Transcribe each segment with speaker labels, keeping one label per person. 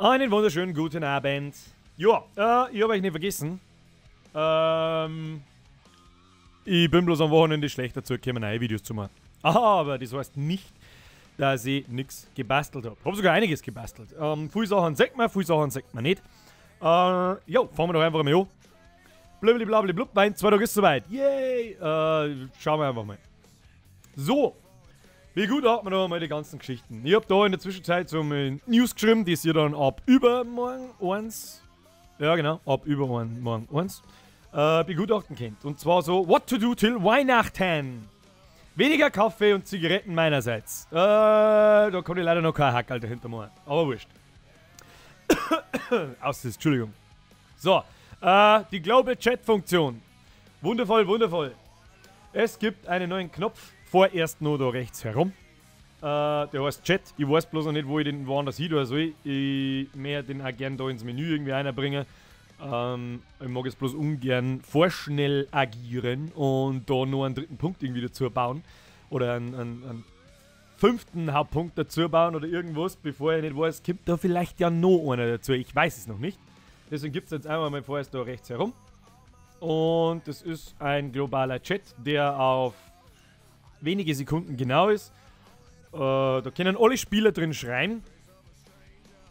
Speaker 1: Einen wunderschönen guten Abend. Ja, ich habe euch nicht vergessen. Ich bin bloß am Wochenende schlecht dazu gekommen, neue Videos zu machen. Aber das heißt nicht, dass ich nichts gebastelt habe. Hab sogar einiges gebastelt. Viele Sachen sagt man, viele Sachen sagt man nicht. Ja, fangen wir doch einfach mal an. Blablabla, mein 2 Tage ist soweit. Yay! Schauen wir einfach mal. So. Wie gut hat man noch einmal die ganzen Geschichten. Ich hab da in der Zwischenzeit so mal News geschrieben, die ihr dann ab übermorgen eins. Ja, genau, ab übermorgen eins. Begutachten könnt. Und zwar so, what to do till Weihnachten. Weniger Kaffee und Zigaretten meinerseits. Da kann ich leider noch kein Hackerl dahinter machen. Aber wurscht. Aus, Entschuldigung. So, die Global Chat Funktion. Wundervoll, wundervoll. Es gibt einen neuen Knopf. Vorerst nur da rechts herum. Der heißt Chat. Ich weiß bloß noch nicht, wo ich den woanders hin oder soll. Ich möchte den auch gern da ins Menü irgendwie reinbringen. Ich mag es bloß ungern vorschnell agieren und da noch einen dritten Punkt irgendwie dazu bauen. Oder einen fünften Hauptpunkt dazu bauen oder irgendwas, bevor ich nicht weiß, kommt da vielleicht ja noch einer dazu. Ich weiß es noch nicht. Deswegen gibt es jetzt einmal mal vorerst da rechts herum. Und das ist ein globaler Chat, der auf wenige Sekunden genau ist. Da können alle Spieler drin schreien.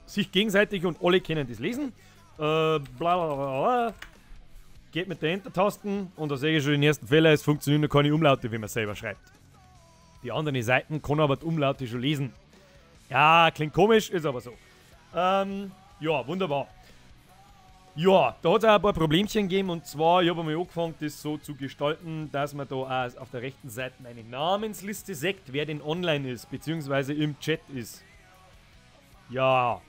Speaker 1: Sich gegenseitig und alle können das lesen. Bla bla bla bla. Geht mit der Enter-Tasten und da sehe ich schon den ersten Fehler, es funktionieren noch keine Umlaute, wenn man selber schreibt. Die anderen Seiten kann aber die Umlaute schon lesen. Ja, klingt komisch, ist aber so. Ja, wunderbar. Ja, da hat es auch ein paar Problemchen gegeben und zwar, ich habe einmal angefangen, das so zu gestalten, dass man da auch auf der rechten Seite eine Namensliste sieht, wer denn online ist, beziehungsweise im Chat ist. Ja,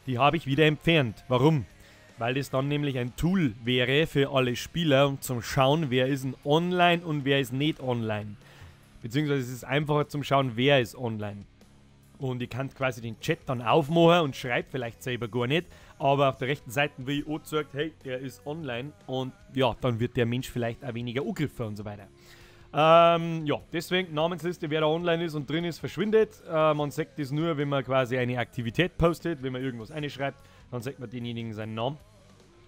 Speaker 1: die habe ich wieder entfernt. Warum? Weil das dann nämlich ein Tool wäre für alle Spieler, um zum Schauen, wer ist denn online und wer ist nicht online. Beziehungsweise es ist einfacher zum Schauen, wer ist online. Und ihr könnt quasi den Chat dann aufmachen und schreibt vielleicht selber gar nicht, aber auf der rechten Seite, wie ich auch sagt, hey, der ist online und ja, dann wird der Mensch vielleicht auch weniger angegriffen und so weiter. Ja, deswegen Namensliste, wer da online ist und drin ist, verschwindet. Man sagt das nur, wenn man quasi eine Aktivität postet, wenn man irgendwas einschreibt, dann sagt man denjenigen seinen Namen.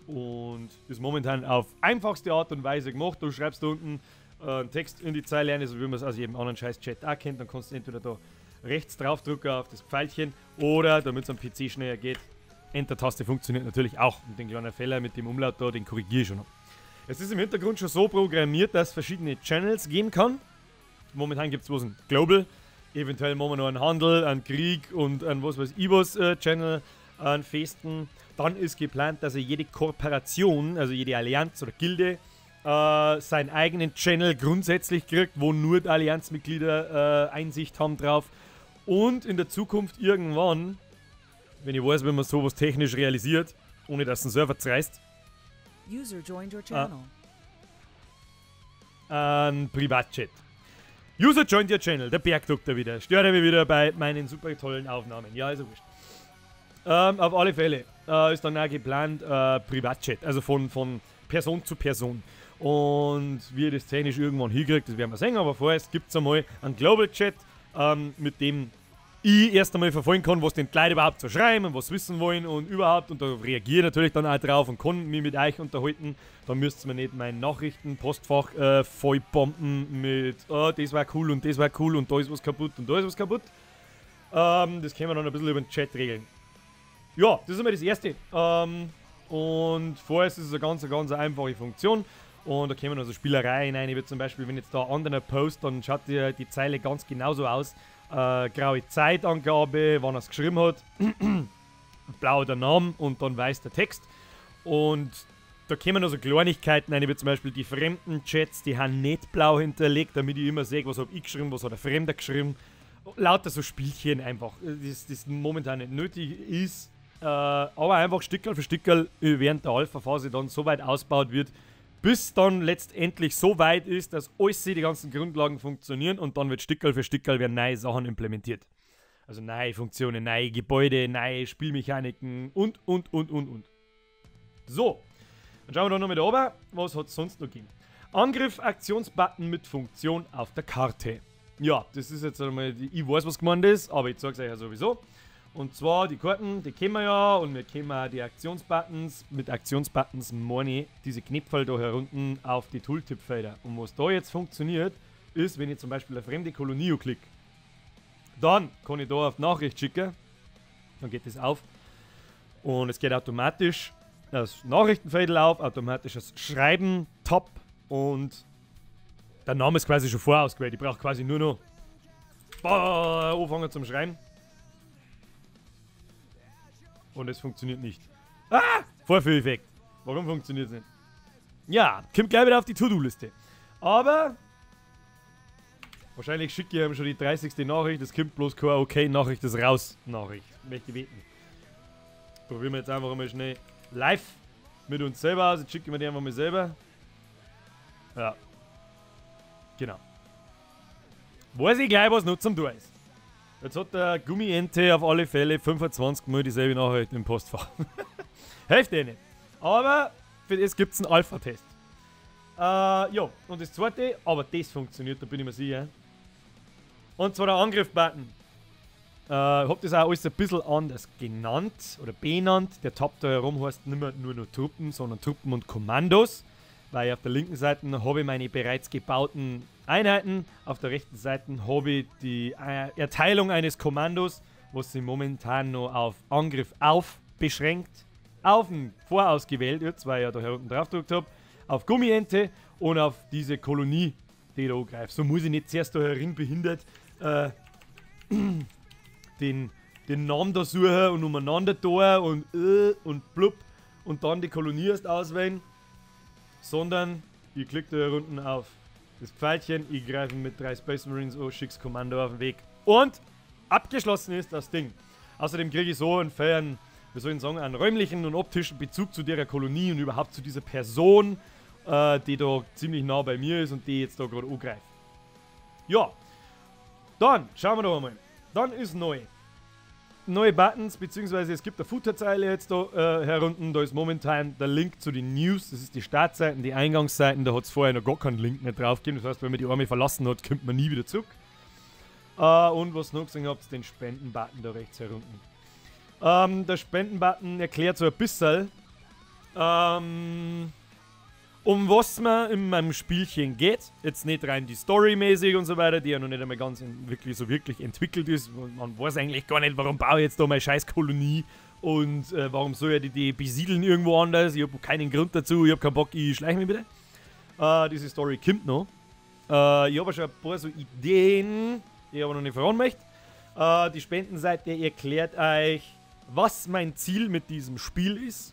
Speaker 1: Und ist momentan auf einfachste Art und Weise gemacht. Du schreibst da unten einen Text in die Zeile rein, so wie man es aus jedem anderen scheiß Chat auch kennt. Dann kannst du entweder da rechts drauf drücken auf das Pfeilchen oder, damit es am PC schneller geht, Enter-Taste funktioniert natürlich auch. Und den kleinen Fehler mit dem Umlaut da, den korrigiere ich schon noch. Es ist im Hintergrund schon so programmiert, dass es verschiedene Channels geben kann. Momentan gibt es bloß einen Global, eventuell machen wir noch einen Handel, einen Krieg und einen was weiß ich was Channel, einen festen. Dann ist geplant, dass jede Kooperation, also jede Allianz oder Gilde, seinen eigenen Channel grundsätzlich kriegt, wo nur die Allianzmitglieder Einsicht haben drauf. Und in der Zukunft irgendwann, wenn ich weiß, wenn man sowas technisch realisiert, ohne dass ein Server zerreißt,
Speaker 2: User joined your channel.
Speaker 1: Ein Privatchat. User joined your channel, der Bergdoktor wieder. Stört mich wieder bei meinen super tollen Aufnahmen. Ja, ist ja wurscht. Auf alle Fälle ist dann auch geplant Privatchat, also von Person zu Person. Und wie ihr das technisch irgendwann hinkriegt, das werden wir sehen, aber vorerst gibt es einmal einen Global Chat, mit dem ich erst einmal verfolgen kann, was den Leute überhaupt so schreiben und was wissen wollen und überhaupt. Und da reagiere ich natürlich dann auch drauf und kann mich mit euch unterhalten. Da müsst ihr mir nicht mein Nachrichtenpostfach vollbomben mit, oh, das war cool und das war cool und da ist was kaputt und da ist was kaputt. Das können wir dann ein bisschen über den Chat regeln. Ja, das ist einmal das Erste. Und vorerst ist es eine ganz, ganz einfache Funktion. Und da kommen also Spielereien rein, wie zum Beispiel, wenn jetzt da ein anderer Post, dann schaut die Zeile ganz genauso aus. Graue Zeitangabe, wann er es geschrieben hat, blau der Name und dann weiß der Text. Und da kommen also Kleinigkeiten rein, wie zum Beispiel die fremden Chats, die haben nicht blau hinterlegt, damit ich immer sehe, was hab ich geschrieben, was hat der Fremder geschrieben. Lauter so Spielchen einfach, das momentan nicht nötig ist, aber einfach Stückerl für Stückerl während der Alpha-Phase dann so weit ausgebaut wird, bis dann letztendlich so weit ist, dass alles die ganzen Grundlagen funktionieren und dann wird Stückerl für Stückerl werden neue Sachen implementiert. Also neue Funktionen, neue Gebäude, neue Spielmechaniken und. So, dann schauen wir doch noch mit oben, was hat es sonst noch gegeben. Angriff, Aktionsbutton mit Funktion auf der Karte. Ja, das ist jetzt einmal, ich weiß, was gemeint ist, aber ich zeig's euch ja sowieso. Und zwar die Karten, die kennen wir ja und wir kennen auch die Aktionsbuttons. Mit Aktionsbuttons meine ich diese Knöpfe da herunten auf die Tooltip-Felder. Und was da jetzt funktioniert, ist, wenn ich zum Beispiel eine fremde Kolonie klicke, dann kann ich da auf Nachricht schicken, dann geht das auf und es geht automatisch das Nachrichtenfeld auf, automatisch das Schreiben, Top und der Name ist quasi schon vorausgewählt. Ich brauche quasi nur noch anfangen zum Schreiben. Und es funktioniert nicht. Ah! Vorführeffekt. Warum funktioniert es nicht? Ja, kommt gleich wieder auf die To-Do-Liste. Aber wahrscheinlich schicke ich ihm schon die 30. Nachricht. Es kommt bloß keine Okay-Nachricht, das ist raus. Nachricht. Möchte ich beten. Probieren wir jetzt einfach mal schnell live mit uns selber aus. Jetzt schicken wir die einfach mal selber. Ja. Genau. Weiß ich gleich, was noch zum Tun ist. Jetzt hat der Gummiente auf alle Fälle 25 Mal dieselbe Nachricht im Postfach. Hilft eh nicht. Aber für das gibt es einen Alpha-Test. Ja, und das zweite, aber das funktioniert, da bin ich mir sicher. Und zwar der Angriff-Button. Ich hab das auch alles ein bisschen anders genannt oder benannt. Der Tab da herum heißt nicht mehr nur noch Truppen, sondern Truppen und Kommandos. Weil auf der linken Seite habe ich meine bereits gebauten Einheiten, auf der rechten Seite habe ich die Erteilung eines Kommandos, was sich momentan noch auf Angriff auf beschränkt, auf den vorausgewählt wird, weil ich ja da unten drauf gedrückt habe, auf Gummiente und auf diese Kolonie, die da angreift. So muss ich nicht zuerst da herin behindert den Namen da suchen und umeinander da und blub und dann die Kolonie erst auswählen, sondern ihr klickt da unten auf das Pfeilchen, ich greife mit 3 Space Marines an, schick's Kommando auf den Weg und abgeschlossen ist das Ding. Außerdem kriege ich so einen fairen, wie soll ich sagen, einen räumlichen und optischen Bezug zu der Kolonie und überhaupt zu dieser Person, die da ziemlich nah bei mir ist und die jetzt da gerade angreift. Ja, dann schauen wir doch einmal. Dann ist neu. Neue Buttons, beziehungsweise es gibt eine Futterzeile jetzt da herunten. Da ist momentan der Link zu den News. Das ist die Startseiten, die Eingangsseiten. Da hat es vorher noch gar keinen Link mehr drauf gegeben. Das heißt, wenn man die Arme verlassen hat, kommt man nie wieder zurück. Und was noch gesehen habt, den Spenden-Button da rechts herunten. Der Spenden-Button erklärt so ein bisschen, um was man in meinem Spielchen geht. Jetzt nicht rein die Story-mäßig und so weiter, die ja noch nicht einmal ganz wirklich so wirklich entwickelt ist. Man weiß eigentlich gar nicht, warum baue ich jetzt da meine scheiß Kolonie und warum soll ich die besiedeln irgendwo anders. Ich habe keinen Grund dazu, ich habe keinen Bock, ich schleiche mich bitte. Diese Story kommt noch. Ich habe schon ein paar so Ideen, die ich aber noch nicht verraten möchte. Die Spendenseite erklärt euch, was mein Ziel mit diesem Spiel ist.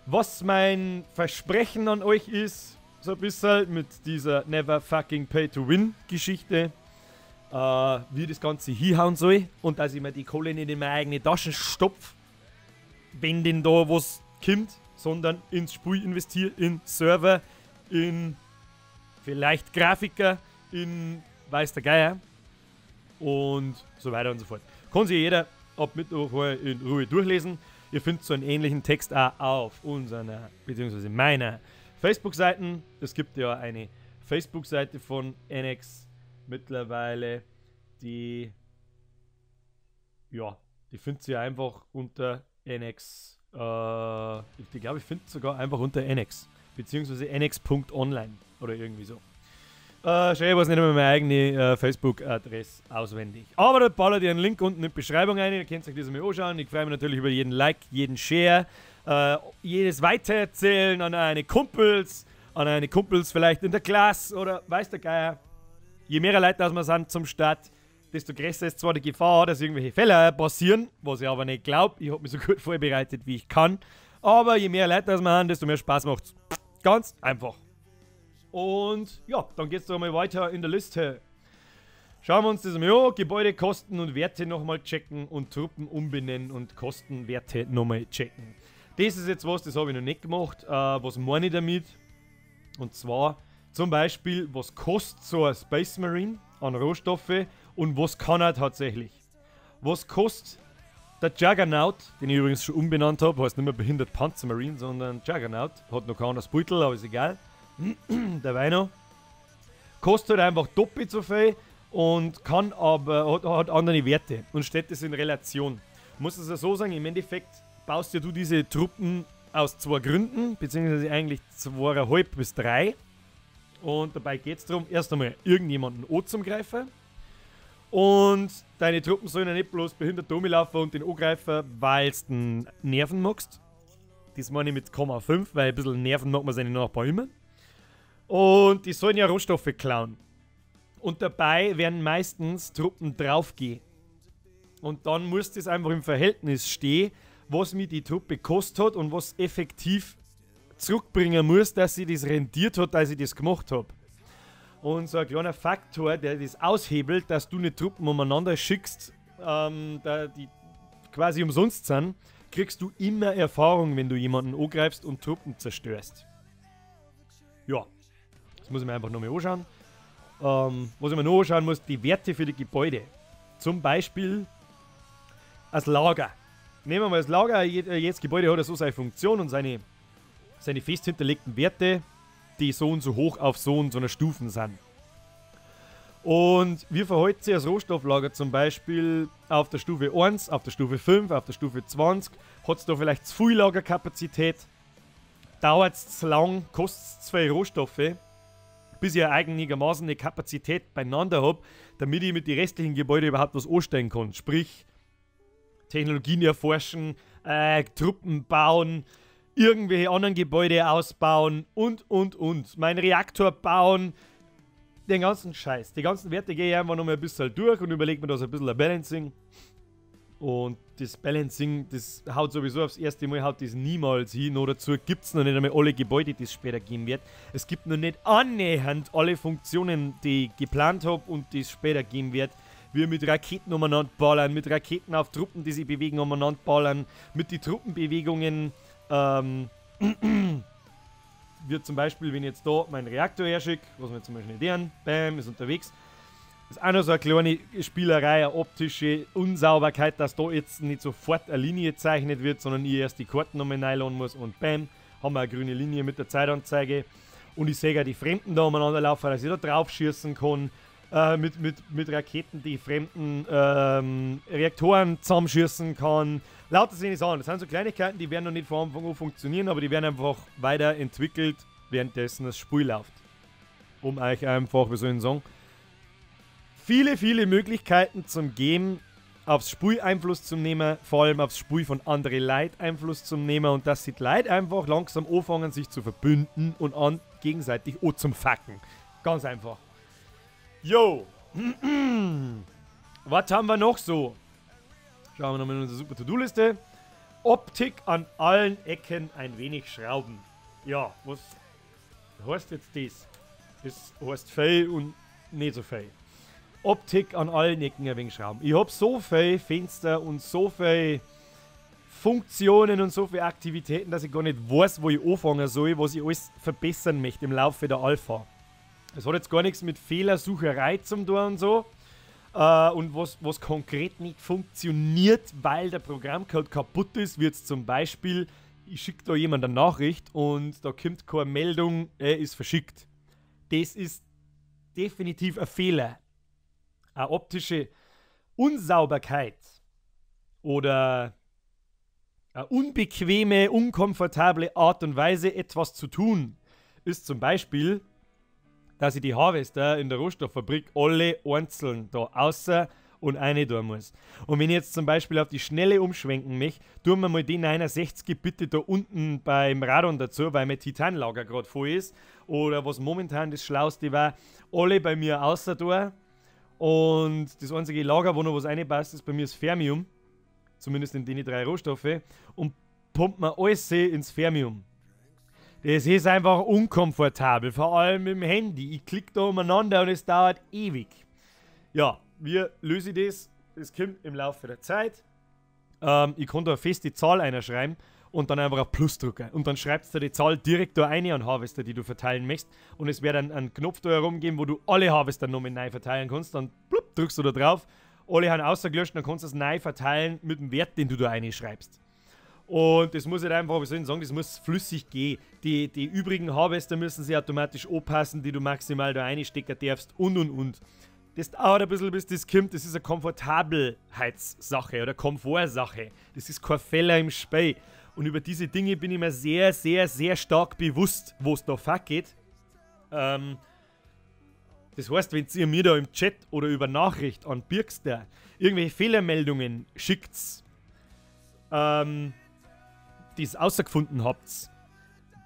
Speaker 1: Was mein Versprechen an euch ist, so ein bisschen mit dieser Never Fucking Pay to Win Geschichte, wie das Ganze hinhauen soll und dass ich mir die Kohle nicht in meine eigene Taschen stopfe, wenn denn da was kommt, sondern ins Spiel investiere, in Server, in vielleicht Grafiker, in weiß der Geier und so weiter und so fort. Kann sich jeder ab Mittwoch in Ruhe durchlesen. Ihr findet so einen ähnlichen Text auch auf unserer, bzw. meiner Facebook-Seite. Es gibt ja eine Facebook-Seite von NX mittlerweile, die, ja, die findet ihr einfach unter NX, ich glaube, ich finde sogar einfach unter NX, beziehungsweise nx.online oder irgendwie so. Schön, ich weiß nicht mehr meine eigene Facebook-Adresse auswendig. Aber da ballert ihr einen Link unten in die Beschreibung rein, ihr könnt euch das mal anschauen. Ich freue mich natürlich über jeden Like, jeden Share, jedes Weitererzählen an eine Kumpels vielleicht in der Klasse oder weiß der Geier. Je mehr Leute als wir sind zum Start, desto größer ist zwar die Gefahr, dass irgendwelche Fehler passieren, was ich aber nicht glaube. Ich habe mich so gut vorbereitet, wie ich kann. Aber je mehr Leute als wir haben, desto mehr Spaß macht's. Ganz einfach. Und ja, dann geht's doch mal weiter in der Liste. Schauen wir uns das mal an. Gebäude, Kosten und Werte nochmal checken und Truppen umbenennen und Kostenwerte nochmal checken. Das ist jetzt was, das habe ich noch nicht gemacht. Was meine ich damit? Und zwar zum Beispiel, was kostet so ein Space Marine an Rohstoffe und was kann er tatsächlich? Was kostet der Juggernaut, den ich übrigens schon umbenannt habe, heißt nicht mehr behindert Panzer Marine, sondern Juggernaut. Hat noch keiner das Beutel, aber ist egal. Der Weino. Kostet halt einfach doppelt so viel, und kann aber, hat andere Werte und stellt das in Relation. Muss es ja so sagen, im Endeffekt baust ja du diese Truppen aus 2 Gründen, beziehungsweise eigentlich 2,5 bis 3. Und dabei geht es darum, erst einmal irgendjemanden anzugreifen. Und deine Truppen sollen ja nicht bloß behindert rumlaufen und den angreifen, weil du den Nerven magst. Das meine ich mit 0,5, weil ein bisschen Nerven mag man seine Nachbarn immer. Und die sollen ja Rohstoffe klauen. Und dabei werden meistens Truppen draufgehen. Und dann muss das einfach im Verhältnis stehen, was mir die Truppe gekostet hat und was effektiv zurückbringen muss, dass sie das rendiert hat, dass ich das gemacht habe. Und so ein kleiner Faktor, der das aushebelt, dass du nicht Truppen umeinander schickst, da die quasi umsonst sind, kriegst du immer Erfahrung, wenn du jemanden angreifst und Truppen zerstörst. Ja, das muss ich mir einfach nochmal anschauen. Was ich mir noch anschauen muss, die Werte für die Gebäude. Zum Beispiel das Lager. Nehmen wir mal das Lager, jedes Gebäude hat ja so seine Funktion und seine fest hinterlegten Werte, die so und so hoch auf so und so einer Stufen sind. Und wie verhält sich das Rohstofflager zum Beispiel auf der Stufe 1, auf der Stufe 5, auf der Stufe 20? Hat es da vielleicht zu viel Lagerkapazität? Dauert es zu lang? Kostet es zu viele Rohstoffe? Bis ich einigermaßen eine Kapazität beieinander habe, damit ich mit den restlichen Gebäuden überhaupt was anstellen kann. Sprich, Technologien erforschen, Truppen bauen, irgendwelche anderen Gebäude ausbauen und. Mein Reaktor bauen, den ganzen Scheiß. Die ganzen Werte gehe ich einfach nochmal ein bisschen durch und überlege mir da so ein bisschen ein Balancing. Und das Balancing, das haut sowieso aufs erste Mal, haut das niemals hin. Noch dazu gibt es noch nicht einmal alle Gebäude, die es später geben wird. Es gibt noch nicht annähernd alle Funktionen, die ich geplant habe und die es später geben wird. Wir mit Raketen umeinander ballern, mit Raketen auf Truppen, die sich bewegen, umeinander ballern, mit den Truppenbewegungen. Wird zum Beispiel, wenn ich jetzt da meinen Reaktor herschicke, was wir zum Beispiel nicht hören, bam, ist unterwegs. Das ist auch noch so eine kleine Spielerei, eine optische Unsauberkeit, dass da jetzt nicht sofort eine Linie gezeichnet wird, sondern ich erst die Karten nochmal reinladen muss und bam, haben wir eine grüne Linie mit der Zeitanzeige. Und ich sehe auch die Fremden da umeinander laufen, dass ich da drauf schießen kann, mit Raketen die fremden Reaktoren zusammenschießen kann. Lauter solche Sachen. Das sind so Kleinigkeiten, die werden noch nicht von Anfang an funktionieren, aber die werden einfach weiterentwickelt, währenddessen das Spiel läuft. Um euch einfach, wie soll ich sagen, viele, viele Möglichkeiten zum Geben, aufs Spiel Einfluss zu nehmen, vor allem aufs Spiel von anderen Leuten Einfluss zu nehmen und dass die Leute einfach langsam anfangen, sich zu verbünden und an gegenseitig auch zum Facken. Ganz einfach. Yo! Was haben wir noch so? Schauen wir nochmal in unsere super To-Do-Liste. Optik an allen Ecken ein wenig schrauben. Ja, was heißt jetzt das? Das heißt viel und nicht so viel. Optik an allen Ecken ein wenig schrauben. Ich habe so viele Fenster und so viele Funktionen und so viele Aktivitäten, dass ich gar nicht weiß, wo ich anfangen soll, was ich alles verbessern möchte im Laufe der Alpha. Das hat jetzt gar nichts mit Fehlersucherei zum tun und so. Und was konkret nicht funktioniert, weil der Programmcode kaputt ist, wird es zum Beispiel, ich schicke da jemand eine Nachricht und da kommt keine Meldung, er ist verschickt. Das ist definitiv ein Fehler. Eine optische Unsauberkeit oder eine unbequeme, unkomfortable Art und Weise, etwas zu tun, ist zum Beispiel, dass ich die Harvester in der Rohstofffabrik alle einzeln da außer und eine da muss. Und wenn ich jetzt zum Beispiel auf die Schnelle umschwenken möchte, tun wir mal die 69 bitte da unten beim Radon dazu, weil mein Titanlager gerade voll ist. Oder was momentan das Schlauste war, alle bei mir außer da. Und das einzige Lager, wo noch was reinpasst, ist bei mir das Fermium. Zumindest in den 3 Rohstoffe. Und pumpt man alles ins Fermium. Das ist einfach unkomfortabel, vor allem mit dem Handy. Ich klicke da umeinander und es dauert ewig. Ja, wie löse ich das? Das kommt im Laufe der Zeit. Ich kann da eine feste Zahl einschreiben und dann einfach auf Plus drücken. Und dann schreibst du die Zahl direkt da rein an Harvester, die du verteilen möchtest. Und es wird dann einen Knopf da herumgeben, wo du alle Harvester nochmal neu verteilen kannst. Dann plupp, drückst du da drauf. Alle haben ausgelöscht, dann kannst du es neu verteilen mit dem Wert, den du da reinschreibst. Und das muss halt einfach, wie soll ich sagen, das muss flüssig gehen. Die übrigen Harvester müssen sich automatisch anpassen, die du maximal da reinstecken darfst und. Das dauert ein bisschen, bis das kommt. Das ist eine Komfortabelheitssache oder Komfortsache. Das ist kein Fehler im Spiel. Und über diese Dinge bin ich mir sehr, sehr, sehr stark bewusst, wo es da fuck geht. Das heißt, wenn ihr mir da im Chat oder über Nachricht an Birkster irgendwelche Fehlermeldungen schickt, die ihr rausgefunden habt,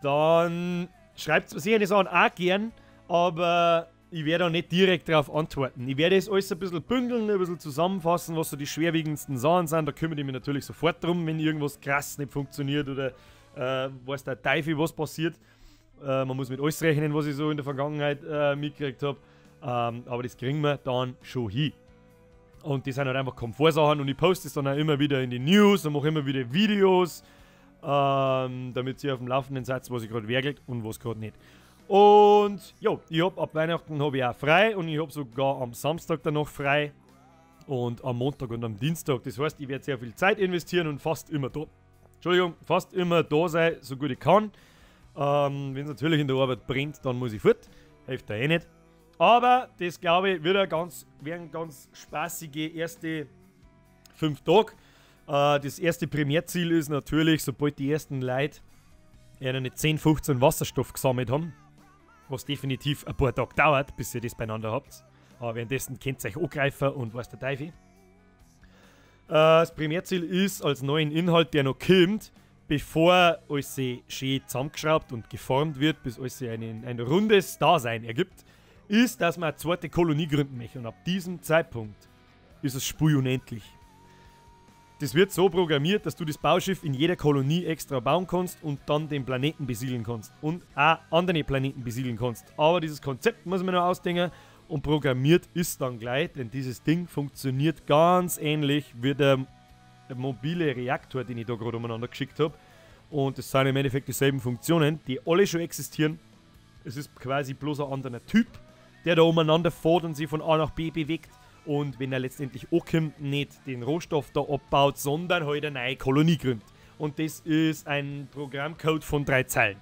Speaker 1: dann schreibt es sicher die Sachen auch gern, aber ich werde da nicht direkt darauf antworten. Ich werde es alles ein bisschen bündeln, ein bisschen zusammenfassen, was so die schwerwiegendsten Sachen sind. Da kümmere ich mich natürlich sofort drum, wenn irgendwas krass nicht funktioniert oder weiß der Teufel, was passiert. Man muss mit alles rechnen, was ich so in der Vergangenheit mitgekriegt habe. Aber das kriegen wir dann schon hin. Und die sind halt einfach Komfortsachen und ich poste es dann auch immer wieder in die News und mache immer wieder Videos, damit ihr auf dem Laufenden seid, was ich gerade werkelt und was gerade nicht. Und jo, ich hab ab Weihnachten hab ich auch frei und ich hab sogar am Samstag dann noch frei und am Montag und am Dienstag. Das heißt, ich werde sehr viel Zeit investieren und fast immer da, Entschuldigung, fast immer da sein, so gut ich kann. Wenn es natürlich in der Arbeit brennt, dann muss ich fort. Hilft da eh nicht. Aber das, glaube ich, wird ein ganz, werden ganz spaßige erste 5 Tage. Das erste Primärziel ist natürlich, sobald die ersten Leute eine 10, 15 Wasserstoff gesammelt haben, was definitiv ein paar Tage dauert, bis ihr das beieinander habt. Aber währenddessen könnt ihr euch angreifen und weiß der Teufel. Das Primärziel ist, als neuen Inhalt, der noch kommt, bevor alles schön zusammengeschraubt und geformt wird, bis alles ein rundes Dasein ergibt, ist, dass man eine zweite Kolonie gründen möchte. Und ab diesem Zeitpunkt ist das Spiel unendlich. Das wird so programmiert, dass du das Bauschiff in jeder Kolonie extra bauen kannst und dann den Planeten besiedeln kannst. Und auch andere Planeten besiedeln kannst. Aber dieses Konzept muss man noch ausdenken und programmiert ist dann gleich, denn dieses Ding funktioniert ganz ähnlich wie der mobile Reaktor, den ich da gerade umeinander geschickt habe. Und das sind im Endeffekt dieselben Funktionen, die alle schon existieren. Es ist quasi bloß ein anderer Typ, der da umeinander fährt und sich von A nach B bewegt. Und wenn er letztendlich ankommt, nicht den Rohstoff da abbaut, sondern halt eine neue Kolonie gründet. Und das ist ein Programmcode von 3 Zeilen.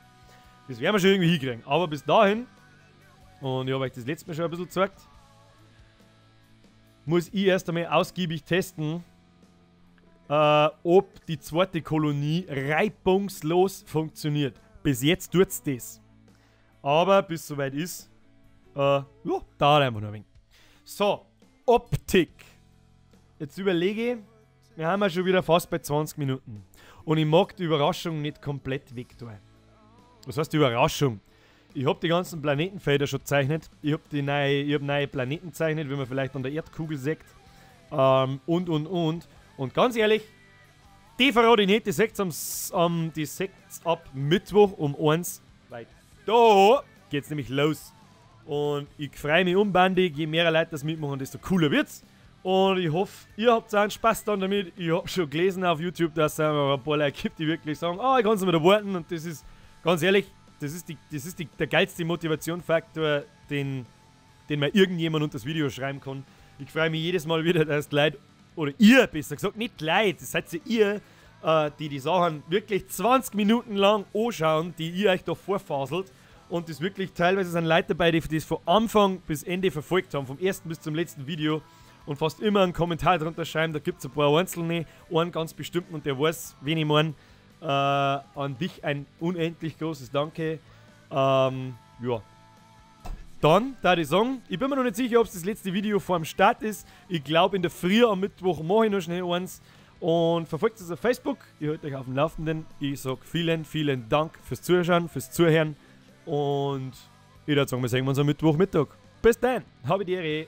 Speaker 1: Das werden wir schon irgendwie hinkriegen. Aber bis dahin, und ich habe euch das letzte Mal schon ein bisschen gezeigt, muss ich erst einmal ausgiebig testen, ob die zweite Kolonie reibungslos funktioniert. Bis jetzt tut's das. Aber bis es soweit ist, ja, dauert einfach noch ein wenig. So. Optik. Jetzt überlege ich, wir haben ja schon wieder fast bei 20 Minuten. Und ich mag die Überraschung nicht komplett wegtun. Was heißt die Überraschung? Ich habe die ganzen Planetenfelder schon gezeichnet. Ich habe neue Planeten gezeichnet, wie man vielleicht an der Erdkugel sieht. Und. Und ganz ehrlich, die verrate ich nicht, die seht's ab Mittwoch um 1. Weil da geht's nämlich los. Und ich freue mich unbandig, je mehr Leute das mitmachen, desto cooler wird's. Und ich hoffe, ihr habt auch einen Spaß dann damit. Ich habe schon gelesen auf YouTube, dass es ein paar Leute gibt, die wirklich sagen, oh, ich kann es nicht mehr warten. Und das ist, ganz ehrlich, das ist der geilste Motivationsfaktor, den mir irgendjemand unter das Video schreiben kann. Ich freue mich jedes Mal wieder, dass die Leute, oder ihr besser gesagt, nicht Leute, das seid ja ihr, die die Sachen wirklich 20 Minuten lang anschauen, die ihr euch da vorfaselt. Und das wirklich, teilweise sind Leute dabei, die das von Anfang bis Ende verfolgt haben, vom ersten bis zum letzten Video und fast immer einen Kommentar drunter schreiben. Da gibt es ein paar einzelne, einen ganz bestimmten und der weiß, wen ich meine. An dich ein unendlich großes Danke. Ja. Dann, da ich sagen, ich bin mir noch nicht sicher, ob es das letzte Video vor dem Start ist. Ich glaube, in der Früh am Mittwoch mache ich noch schnell eins. Und verfolgt es auf Facebook. Ich halte euch auf dem Laufenden. Ich sage vielen, vielen Dank fürs Zuschauen, fürs Zuhören. Und ich würde sagen, wir sehen uns am Mittwochmittag. Bis dann, habe die Ehre.